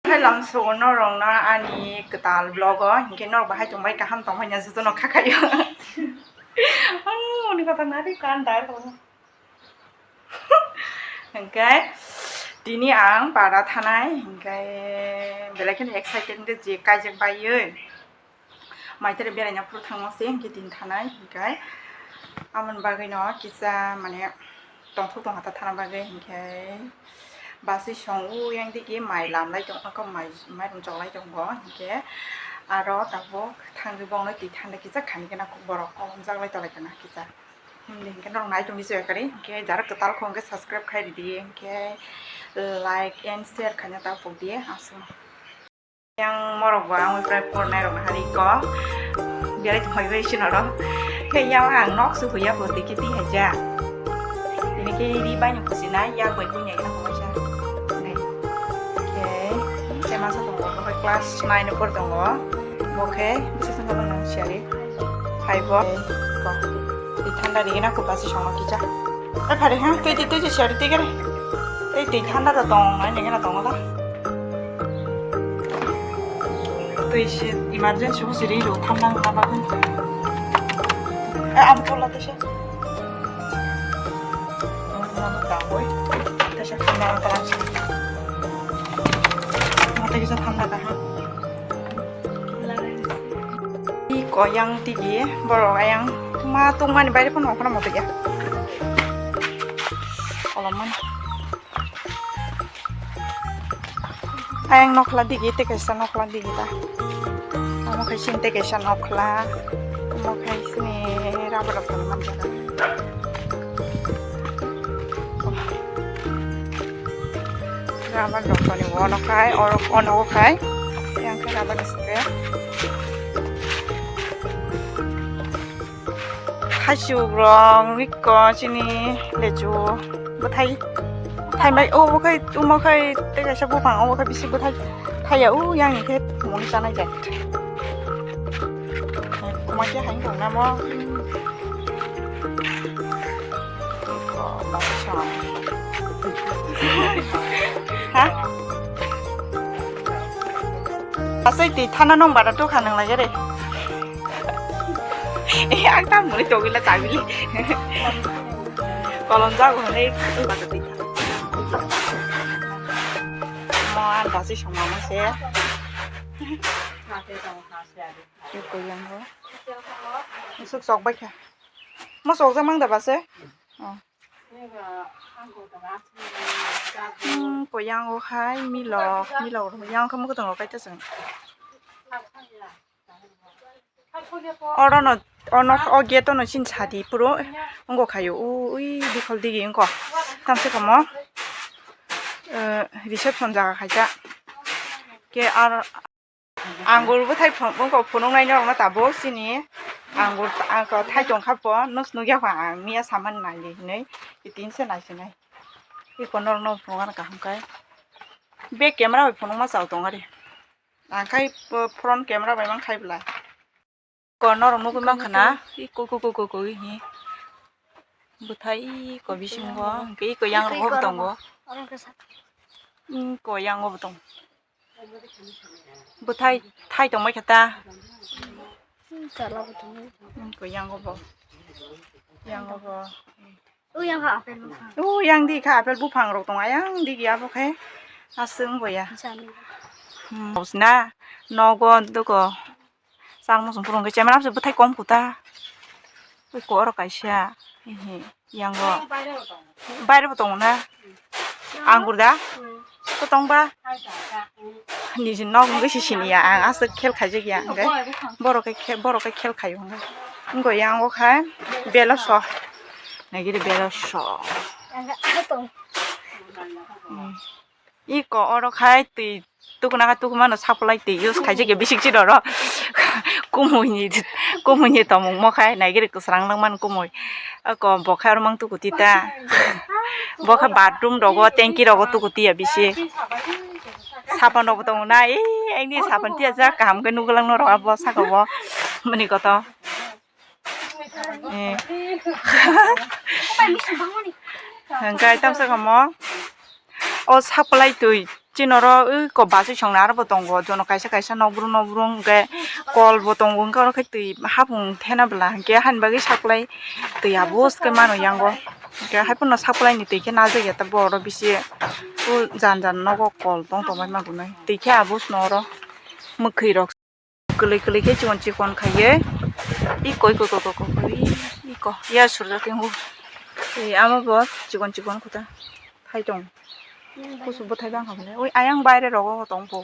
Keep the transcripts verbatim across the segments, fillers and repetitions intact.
Hai lamsogo norokno ani kwtal vlog o, hinkhe norok bahai tongbai kaham tongbai na jotono kha khaio. Ani kotha nari kan dai. Hinkhe tini ang para thanai, hinkhe belai kheno excited, hinkhe je kaijak baiwi. Maitere beraina phuru thangma se hinkhe tini thanai hinkhe. Amoni bagwino kisa mane tongthok tongha ta thana bagwi hinkhe. Basi song u yang digi mai lamlai tong, ako mai, mai rung choklai tongo hinkhe. Aro tabuk thangwi bongno twi thanda kisa khani gana borok kolomjak lai tolai gana kisa. Himdi hinkhe norok nai tongdi se kari hinkhe jara kwtal kho hinkhe subscribe khai ridi hinkhe like and share khaina ta pokdi aswk. Yang morok bo ang prai pornai rok hari ko. Biarai thongbai bai sino ro. Khe yang ang nok su huya bo tiki ti haja. Ini ke ri bai ni khusi na ya bai bai ni na ko sa. Nai. Oke. Saya masa tong ko class nine por tong ko. Oke, bisa tong ko nang siari. Hai bo. Ko. Di thanda di na ko pasi sama kija. Eh, pare ha, tei tei tei siari tei kare. Tei tei thanda da tong, ai ni gana tong da. Twi se emergency bo siri rw thanna wngna bagwi. Eh, abo tola twi se. Twi se thanna wngna bagwi. Mata kisa thanna kaham. Iko yang tigi borok ayang ma tongmani baire phano okhorno moto ya. Kolomani. Ayang nokla digi, tei kaisa nokla digi ta. Omo khai sini tei kaisa nokla. Omo khai sini rubber rok tongmani jaga. Rubber rok toni wono khai, oro ono khai. Yang khai rubber spray. Khaichuk rok, wiko, chini, lechu, bwthai, thaimai, o, bo khai, omo khai, tei kaisa buphang, omo khai bisi bwthai, thaiya, o, yang ni khe mui chanai de. Kuma khe hai wng namo. Ha? Asai twi thana nong bara tukha nang lage re. Eh, ang ta mui togila tabili. Kolom jago hwnwi bata twi thana. Mo ang dasi songma mo se. Tei koiyango. Musuk chok bai kha. Mo chok jak mang da ba se? Oh. Hmm, koiyango khai milok, milok rok yang khe mokotong rok kaita chwng. Oro no, ono o gate ono chini sadi puro wngkha khaio, ui dikhol digi wngkha. Tamsai kamo, eh, reception jaga khaita. Ke ar Angur bwthai phunuk, wngkha phunuknai norokno tabuk chini angur, ang thai tongkha po, nws nukya kho ang miya saman naidi hinwi, tini se naisinai. Iko norokno phunukna kaham khe. Be camera bai phunukma chao tong ari. Ang khai front camera bai man khai bwla. Ko norok nugwi mankha na, iko, ko, ko, ko, ko, hi. Bwthai iko bisingo, hwnkhe iko yang rogo bo tongo. Iko yango bo tongo. Bwthai thai tongbai kha ta. Iko yango bo. Yango bo. O yang kha apple buphang. O yang di kha apple buphang rok tong ayang di ya bo khe. Aswk wng bo ya. Jani. Hmm. Na nogo dugo. Chang muchung phuru hwnkhe chemra se bwthai kom kuta. Ui ko oro kaisa. Ehe, yango. Baire bo tongo na. Angur da? Ko tong ba? Niji nok hwnkhe si sini ya. Ang aswk khel khaijak ya hwnkhe. Borok khe, borok khe khel khaio hwnkhe. Wngkha yango khai belo so. Nagiri belo so. Hmm. Iko oro khai twi tukuna khe tukumano supply twi use khaijak ya bisik chini oro. Kumui ni, kumui ni tongmung mo khai naigiri kwsrang nang man kumui. Ako bo khai oro mang tuku tita. Bo khe bathroom rogo, tanki rogo tuku tiya bisi. Sapan rok bo tongo na, ee, aini sapan tiya jak kaham khe nugulang norok abo saka bo mani koto. Eh. Hwnkhe tamsa kamo o supply twi Chini oro ui ko bachoi songna aro bo tongo, jono kaisa kaisa nokbrum nokbrum hwnkhe kol bo tongo, hwnkhe oro khe twi hapung thena bwla hwnkhe hani bagwi saklai twi abos khe mano yango. Hwnkhe hai phano saklai ni twi khe najak ya tabuk oro bisi o jan jan nogo kol tong tongbai mankhe twi khe abos no oro mwkhwi rok. Kwlwi kwlwi khe chikon chikon khaiwi iko iko iko iko iko iko ya surjak tongo. Ei amo bo chikon chikon kota thai tong. Kusu bwthai bang kha mane. Oi ayang baire rogo tong pho.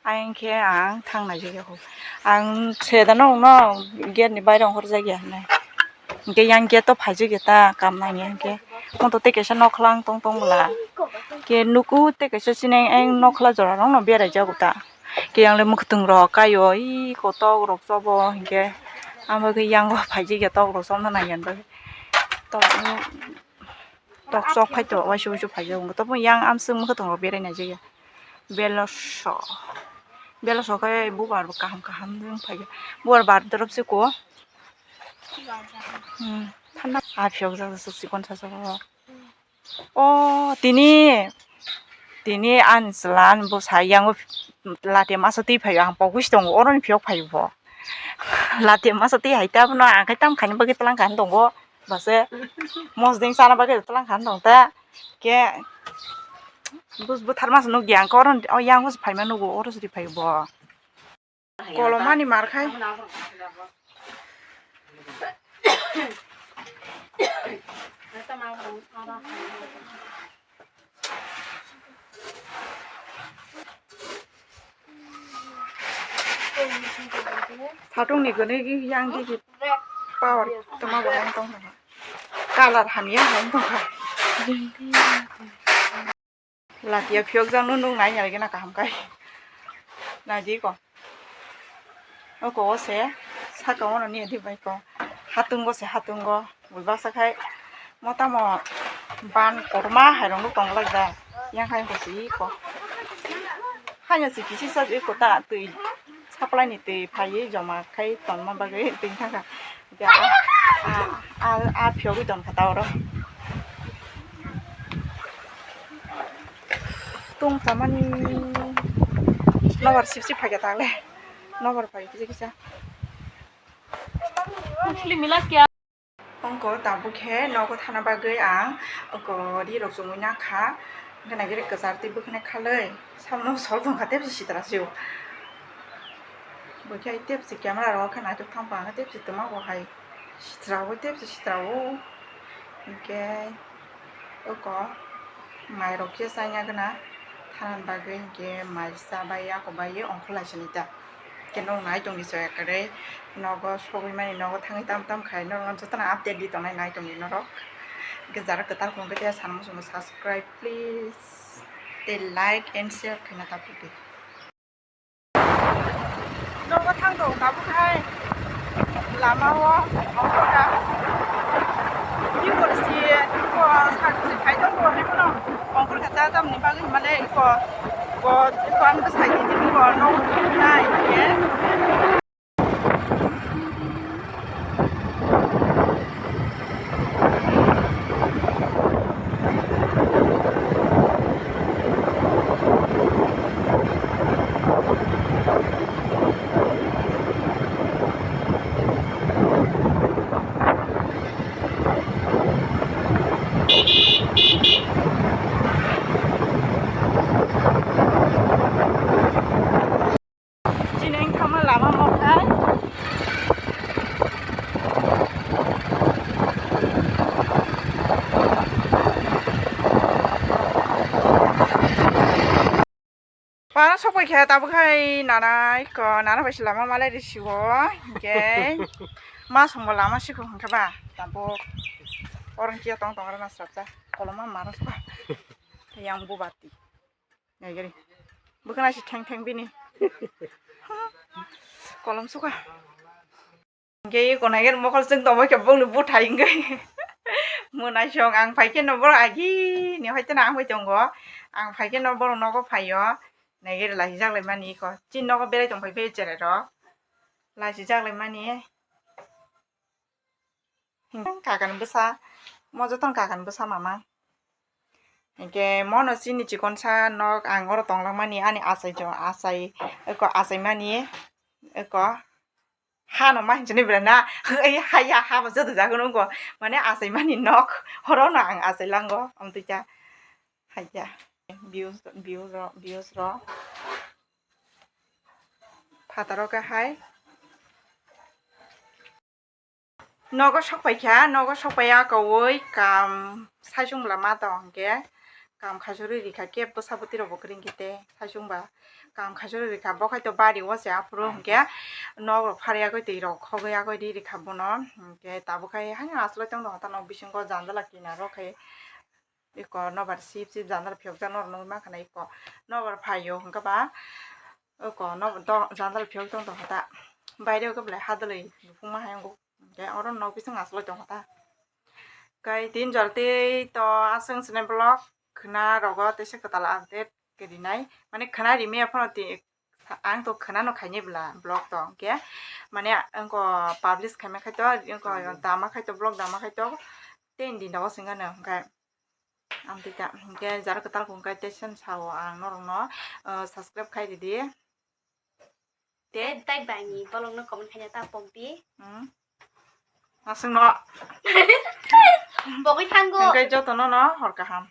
Ayang khe ang thang nai jagao. Ang seda no no gate ni baire ongkhor jagya hinai. Hingke yang gate o phaijak ya ta kam nangya hingke. Moto tei kaisa nokla ang tong tong bwla. Ke nuku tei kaisa chini ayang nokla jora rok no berai jago ta. Ke yang le mwkhwtwng rok kaio, ii kotok rok chobo hinkhe, amo khe yang o phaijak ya tok rok chobna nangya bagwi. Tok, tok chok phai to, uaisa uaisa phai o, tok yang amswk mwkhwtwng rok berai naijak ya. Beloso, beloso khe bubar bo kaham kaham wng phai o, bubar bar dorop se ko. Hmm, thanda, ah, phiyok jak jak chikon sajak o. O tini, tini ani chwla ani bwsa yango latia masa twi phaio, ang pogwi si tongo, oroni phiyok phaio bo. Latia masa twi hai ta bono ang khe tam khaina bagwi twlang kha tongo, bwse mosdeng chana bagwi twlang kha tong ta. Khe bus buthar masa nukya ang khe oro o yango se phaima nugo, oro se twi phaio bo. Kolomani mar khai. Satung ni gwnwi yang di power tongma bo yang tong. Color hamya hai tong kha. Latia phiyok jak no nuk nai nai gana kaham kai. Nai di ko. Oko o se saka o no ni di bai ko. Hatung go se hatung go. Bui baksa khai motamo ban korma hai rong nuk tong lak da. Yang hai ko si ko. Hai no si kisi sa ko ta twi. Supply ni twi phaiwi joma khai tongma bagwi twi thangkha. Hwnkhe a, a, a, a phiyogwi tongkha ta oro. Tong tamani nobar sip sip phaikha ta le. Nobar phai kisa kisa. Ongko tabuk khe nogo thana bagwi ang ongko ri rok chumui nakha, hwnkhe nai kwchar twi bwkhwnai khalwi samno sol tongkha tei sitra sio. Bo khe tei camera rok khe naithok thangkha, ang tei twma bo hai sitra o tei sitra o hwnkhe. Oko mai rok khe chaina gana thana bagwi hinkhe mai chabai yakobai ongkhorlai sini ta. Khe nok nai tongdi chwrai kwrwi nogo sogwi mani nogo thangwi tam tam khai norok jotono update di tongnai nai tongdi norok. Hinkhe jara kwtal kong khe tei sana muchungo subscribe please tei like and share khaina ta pudi. Nogo thang tong tabuk hai lama o ongkhorkha. Tei bo si bo sakchi khai tong bo hai bono ongkhorkha ta tamni bagwi hwnmale iko bo iko ang bwsai di tini bo nogo thang nai hinkhe. Chini wngkha ma lama mokthai. Para sokpai khe tabuk hai nana iko nana bai se lama malai risi o hinkhe ma songbo lama sikho hinkhe ba tabuk oro hinkhe tong tong rwna swrapsa koloma maro sokha yang bubati. Naigari. Bwkhana si theng theng bini. Kolom sukha. Hingke eko naigari mokol chwng tongma khe bongni bwthai hingke. Mwnaisong ang phaikhe no borok agi ni hoite na ang bai tongo. Ang phaikhe no borok nogo phaio. Naigari laijak lai mani eko. Chini nogo berai tong phai phai cherai rok. Laijak lai mani. Hingke kakani bwsa. Mo jotono kakani bwsa mama. Hingke mono chini chikonsa nok ang oro tonglangmani ani achai jo, achai, eko achaimani, eko hano ma hinchini bwrana, ei haya ha bo joto jaga nungo, mane achaimani nok, orono ang achai lango, amtwi ta, haya, views, views ro, views ro, phataro khe hai. Nogo sokpaikha, nogo sokpaiya kaui kam saichung bwla ma tong hwnkhe, kam khaichurwi rikha khe bwsa bwtwi rokbo kwrwngkhe tei saichung ba kam khaichurwi rikha, bo khai to bari o se aphuru hwnkhe nok rok pharwi yagwi twi rok khogwi yagwi ri rikha bono, hwnkhe tabuk khai haino aslai tong tong tano bisingo jandala kinaro khai. Eko nobar sip sip jandala phiyokjak norok nugwi mankha na eko nobar phaio hwnkhe ba eko nobar jandala phiyok tong tongkha ta baire o khe belai hadwlwi nukhungma hai wngo hwnkhe oro nok bising aslai tongkha ta kai tin jor tei to aswk swnai vlog khwna rogo teisa kwtal update khe rinai mane khwna rimaya phano tei ang to khwna no khainai bwla vlog to hwnkhe mane wngkha publish khaima khai to wngkha dama khai to vlog dama khai to tei din dago swngano hwnkhe. Amtwi ta, hwnkhe jara kwtal kung khe tei sen sao ang norokno, ah, subscribe khai ridi. Tei tei bai ni bolongno comment khaina ta pokdi. Hmm. Aswkno. Pogwi thango. Hwnkhe jotono no hor kaham.